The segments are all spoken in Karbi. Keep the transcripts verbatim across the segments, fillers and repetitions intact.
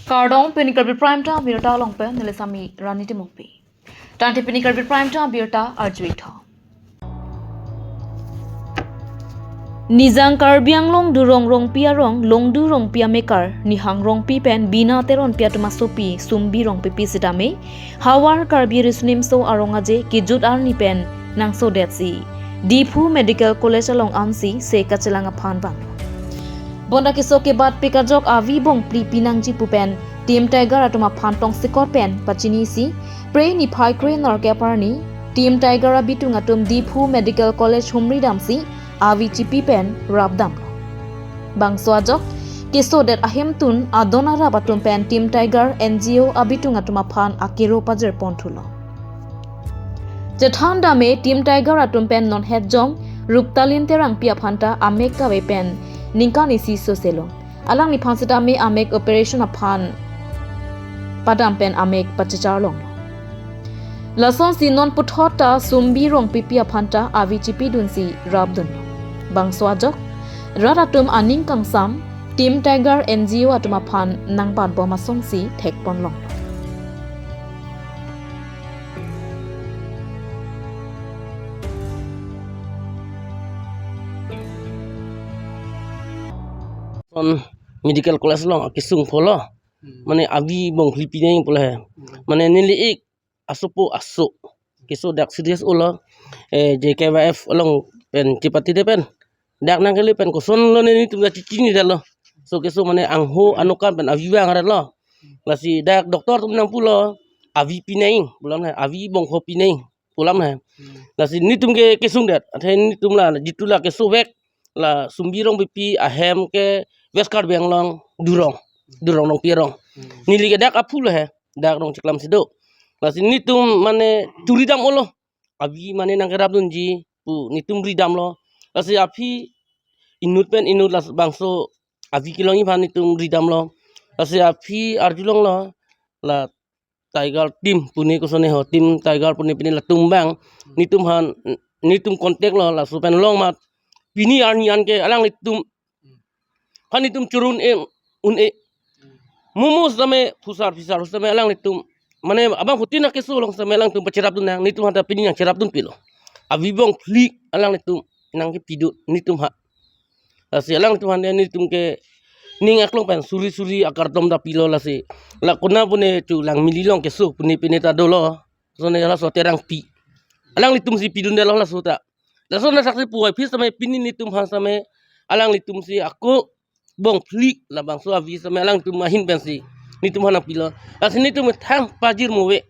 Kardom, pini Karbi Prime Time abirta along pen neli Sami Rani Timungpi. Tangte pini Karbi Prime Time abirta arju-ik tha. Nijang Karbi Anglong Durong Rongpi arong Longdu Rongpi amekar Nihang Rongpi pen Bina Teronpi atum asopi Sumbi Rongpipi sitame havar Karbi Riso Nimso arong aje kejut arni pen nangsodetsi Diphu Medical College along ansi se kachelang aphan vang. Bonta keso kebatpik ajok avi bongphli pinangji pu pen Team Tiger atum aphan tongsekot pen pachinisi, Phre niphai kre-nerkep arni Team Tiger abitung atum Diphu Medical College humri damsi avi chipi pen rapdamlo. Bangso ajok kesodet ahemtun adon arap atum pen Team Tiger N G O abitung atum aphan akero pajirpon thulo. Chethan dame Team Tiger atum pen non hetjong Ruptalin Terangpi aphanta amek kave pen ningkan isi soselo. Alangliphan sitame amek operation aphan padam pen amek pachechar longlo. Lasonsi non puthot ta Sumbi Rongpipi aphanta avi chipidunsi rapdunlo. Bangso ajok rat atum aning kangsam Team Tiger N G O atum aphan nangbatbom asonsi thekpon longlo. Son Medical College along akesung pholo. Hmm. Mane avi bongphli pinang pulo he. Hmm. Mane neli-ik asopo aso. Keso dak serious olo. Eh, J K Y F along pen chepatide pen dak nangkele pen kosonlo ne netum ta chichinidetlo. So keso mane angho anokan pen avi vang aretlo. Lasi dak doctor atum nangpulo avi pinang pulo na, avi bongpho pinang pulo na. Hmm. Lasi netum ke kesungdet, athe netum la jitu la kesovek la Sumbi Rongpipi ahem ke West Karbi Anglong Durong, Durong Rongpi arong. Hmm. Neli ke dak aphu lo he, dak Rongcheklam si do. Lasi netum mane churi dam olo. Avi mane nangkerapdunji pu netum ridamlo. Lasi aphi inut pen inut labangso avi kelongji aphan netum ridamlo. Lasi aphi arjulonglo la Tiger team pune kosone ho, Team Tiger pune pine latum abang netum aphan netum contact lo, laso pen long amat pini arni an ke alanglitum aphan netum churun e un-e. Momo sitame phusar phisar sitame alanglitum mane abang hotin akeso along sitame alangtum pacherapdun nang, netum aphan ta pini nangcherapdunpilo. Avi bongphli alanglitum nangkepidun netum aphan. Lasi alanglitum aphan netum ke ning aklong pen suri suri akardom ta pilo lasi. La konat pune chu Langmili along keso pune pine ta dolo. Sone laso Terangpi. Alanglitum si pidundetlo laso ta. Laso na saksi puai phis sitame pini netum aphan sitame alanglitum si ako bongphli labangso avi sitame alanglitum ahin pensi netum aphan nangpilo. Lasi netum thang pajir move.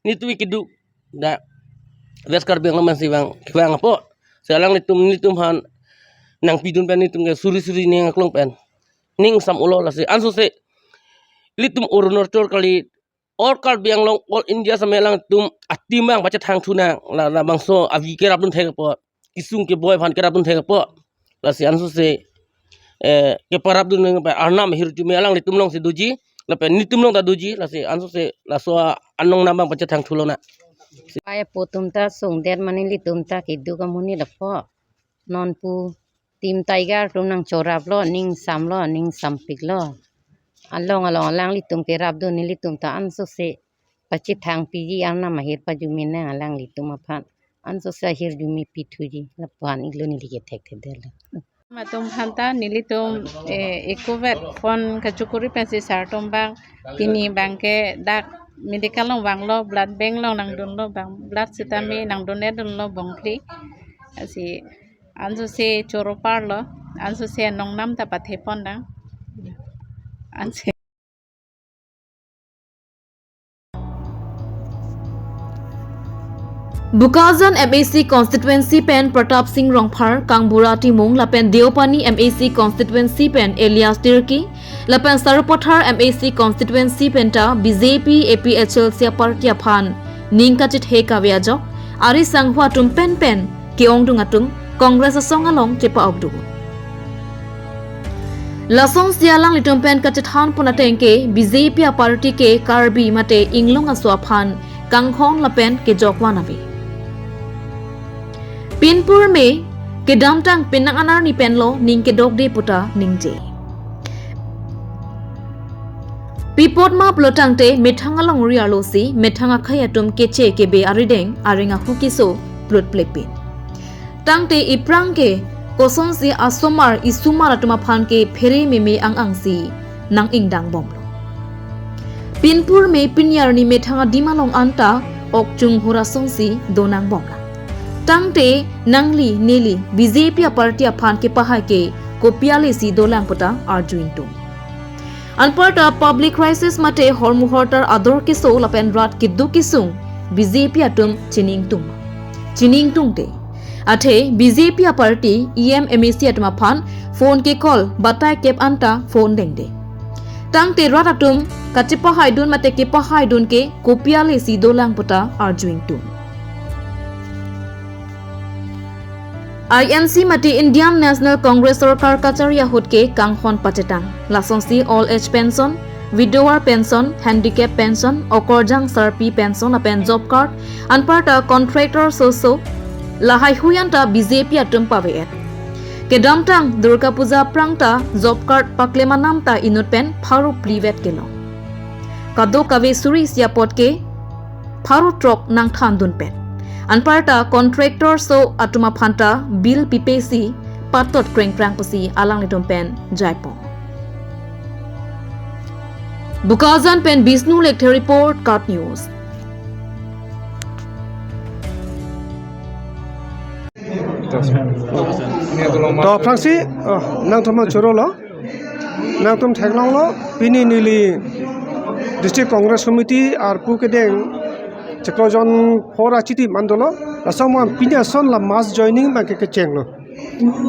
Netum kedo dak West Karbi Anglong pensi vang vang apo. Si alanglitum netum aphan nangpidun pen netum ke suri suri ning aklong pen ning sam olo lasi ansose ilitum Arunachal kali all Karbi Anglong, all India sitame alangtum a-team abang pachethang thu nang, la, labangso avi kerapdun thek apot, kesung keboi aphan kerapdun thek apot. Lasi ansose, eh, keparapdun nang pa arnam ahirjume alanglitum alongsi doji, lapen netum along ta doji, lasi ansose laso anong nam abang pachethang thu lonang. Pai apo atum ta sungdet mane ilitum ta keduk amonit apot. Non pu Team Tiger atum nangchoraplo, ning samlo, ning sampiklo. Along along alanglitum kerapdun nelitum ta ansose pachethang piji arnam ahir pajume nang alanglitum aphan. Ansose ahirjume pithuji lapu-an iklo neli ke thekthedetlo. Atum aphan ta nelitum, eh, ekuvet phone kachokori pensi sir atum abang pini abang ke dak medical along vanglo, blood bank along nangdunlo abang, blood sitame nangdonedunlo bongphli. Lasi ansose choro parlo, ansose anong nam ta pathepon nang. Ansi. Bokajan M A C constituency pen Pratap Singh Rongphar, Kangbura Timung, lapen Deopani M A C constituency pen Elias Tirki, lapen Sarupathar M A C constituency penta B J P A P H L C party aphan ning kachethe kave ajok, ari sangho atum penpen ke-ongdung atum Congress asong along chepa-okdung. Lasonsi alanglitum pen kachethanpon ateng ke B J P aparty ke Karbi mate inglong aso aphan kanghon lapen kejokvan ave. Pinpur me kedamtang penang anarni penlo ning kedokde puta ningje. Pi apot ma pulo tangte methang alongri arlosi methang akhei atum keche kebe arideng areng ahu keso plutplepin. Tangte iphrang ke kosonsi asomar isomar atum aphan ke phere meme ang-angsi nang-ingdang bomlo. Pinpur me pini arni methang adim along anta okchung hurasonsi donang bomlang. Tangte nangli neli B J P aparty aphan kepahai ke kopi ale si dolang puta arju ingtung. Anparta public crisis mate hormu hortar ador keso lapen rat keduk kesung B J P atum chini ingtung. Chini ingtungte. Athe B J P aparty E M M A C atum aphan phone ke call batai kep anta phone dengde. Tangte rat atum kachepahaidun mate kepahaidun ke kopi ale si dolang puta arju ingtung. I N C mate Indian National Congress sorkar kachari ahut ke kanghon pachetang. Lasonsi old age pension, widower pension, handicap pension, okorjang sarpi pension lapen job card, anparta contractor soso, lahai hui anta B J P atum pave-et. Kedamtang Durga Puja aphrang ta job card paklem anam ta inut pen pharo phli vet kelong. Kadokave suri isi apot ke pharo throk nangthandun pen. Anparta contractor so atum aphan ta bill pipe si patot krengkrang pusi alanglitum pen jaipon. Bokajan pen Bishnu Lekthe report, KAT News. To aphrangsi, oh, nangtum chorolo. Nangtum theklonglo, pini neli District Congress Committee arpu kedeng chiklo jon phor achitim an dolo. Laso amonit pini ason la mass joining abang ke kechenglo.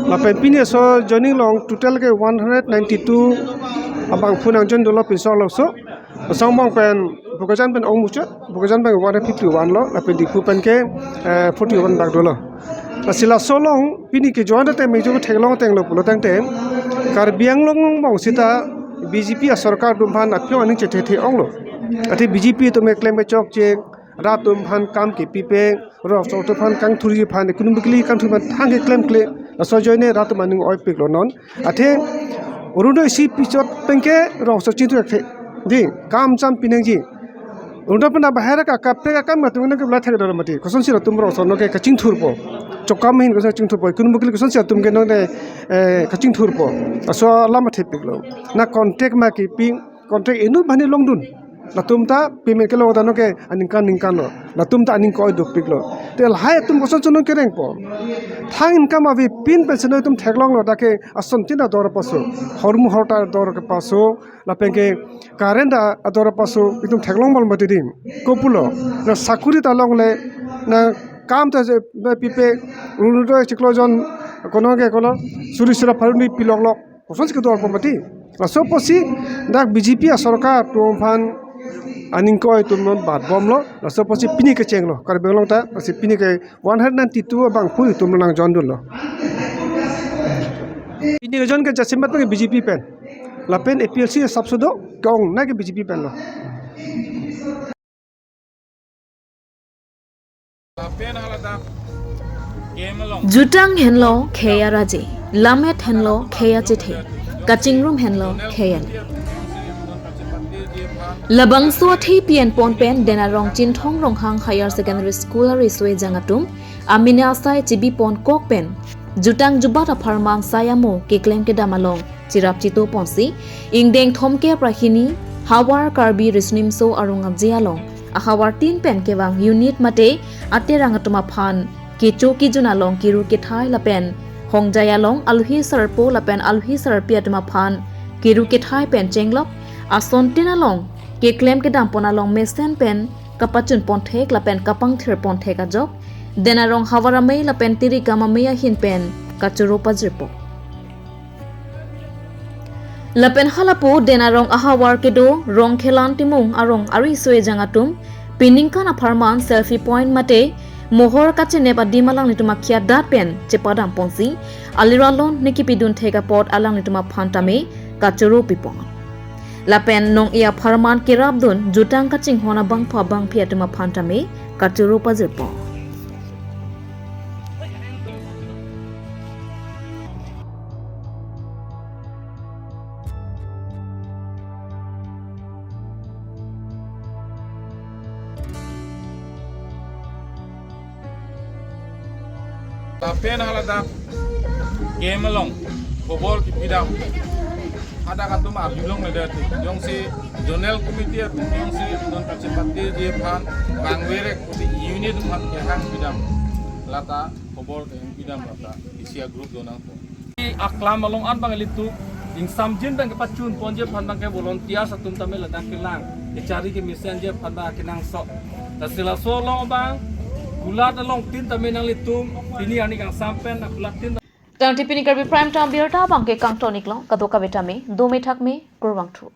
Lapen pini aso joining along total ke one hundred ninety-two abangphu nangjoin dolo pinso laso. Asong bang pen Bokajan pen ong muchot, Bokajan pen one hundred fifty-one lo, lapen Diphu pen ke, eh, forty-one bak dolo. Lasi laso along pini kejoin ateng mejo theklong ateng lo pulo tangte, Karbi Anglong along sita B J P asorkar atum aphan aphi aning chethe the onglo. Athe B J P atum keklem kechokche, rat atum aphan kam kepipe, rong asor atum aphan kangthurji aphan, economically kangthur aphan thang keklemkle, laso ajoine rat atum aning oipiklo non. Athe Orunodoi isi pichot pen ke rong asor chingthur the. Dei, kam cham pinangji. Orunodoi pen abahera ka kaprek akam atum nang ke bla thek dolo mati. Kosonsi latum rong asor nang ke kachingthurpo. Chokam ahin kosonsi chingthurpo. Economically kosonsi latum ke nang de, eh, kachingthurpo. Laso alam athepiklo. Na contract ma kepi, contract inut abang longdun. Latum ta payment kelong ta nang ke aningkan ningkan lo. Latum ta aning ke-oi dopiklo. Te lahai atum koson chonong kerengpo. Thang income avepin pension atum theklonglo, dak ke asontin ador paso. Hormu hortar ador kepaso. Lapen ke current ador paso. Itum theklong mal mati dei. Kopulo. Na sakuri ta longle. Na kam ta je, na pipe. Orunodoi chiklo jon. Kono ke kono. Suri sura pharo hini pilok lok. Kosonsi kedorpo mati. Laso apotsi dak B J P asorkar atum aphan aning ke-oi atum non bat bomlo. Laso apotsi pini kechenglo. Karbi Anglong ta, lasi pini ke one hundred ninety-two abangphu itum nangjoin dunlo. Pini kejoin ke jasemet ke B J P pen. Lapen A P H L C asapso do, ke-ong na ke B J P penlo. Jutang henlo khei araje, lammet henlo khei achethe, kachingrum henlo khei ale. Labangso athe pi-en pon pen Denarong Chinthong Ronghang Higher Secondary School ariso ejang atum amena asai chibi pon kok pen jutang jubat apharman sai amo keklem kedam along chirap chito ponsi, ingdeng thomkep ra hini, Hawar Karbi Riso-Nimso Arong Aje along ahavar tin pen kevang unit mate aterang atum aphan kecho kejun along kiru kethai lapen hongjai along alohi sarpo lapen alohi sarpi atum aphan kiru kethai pen chenglok, asontin along keklem kedam pon along mesen pen kapachun pon thek lapen kapangthir pon thek ajok Denarong Havar Amei lapen Tirikam Amei ahin pen kachoro pajirpo. Lapen halapu Denarong ahavar kedo Rongkhelan Timung arong ariso ejang atum piningkan apharman selfie point mate mohor kachinep adim alanglitum akhia dat pen chepadam ponsi, alira lon ne kepidun thek apot alanglitum aphan tame kachoro pipon. Lapen nong-e apharman kerapdun jutang kachinghon abangphu abangphi atum aphan tame kachoro pajirpo. Lapen haladak camp along khobor kipidam hadak atum arjulongledet, jongsi zonal committee atum jongsi non kachepatiji aphan bang verek pu unit aphan kehang pidam, lata khobor kehang pidam lata isi a-group donangpo. Aklam along an bang ilitum ingsamjin bang kepachunponji aphan bang ke volunteers atum tame ladak kelang kechari kemesenji aphan bang kenangsot. Lasi laso along bang kulat along tin tame nanglitum pini arni kangsam pen na kulat tin. Tangte pini Karbi Prime Time birta bang ke kangton-iklo, kadokave tame dome thakme, kurvangthu.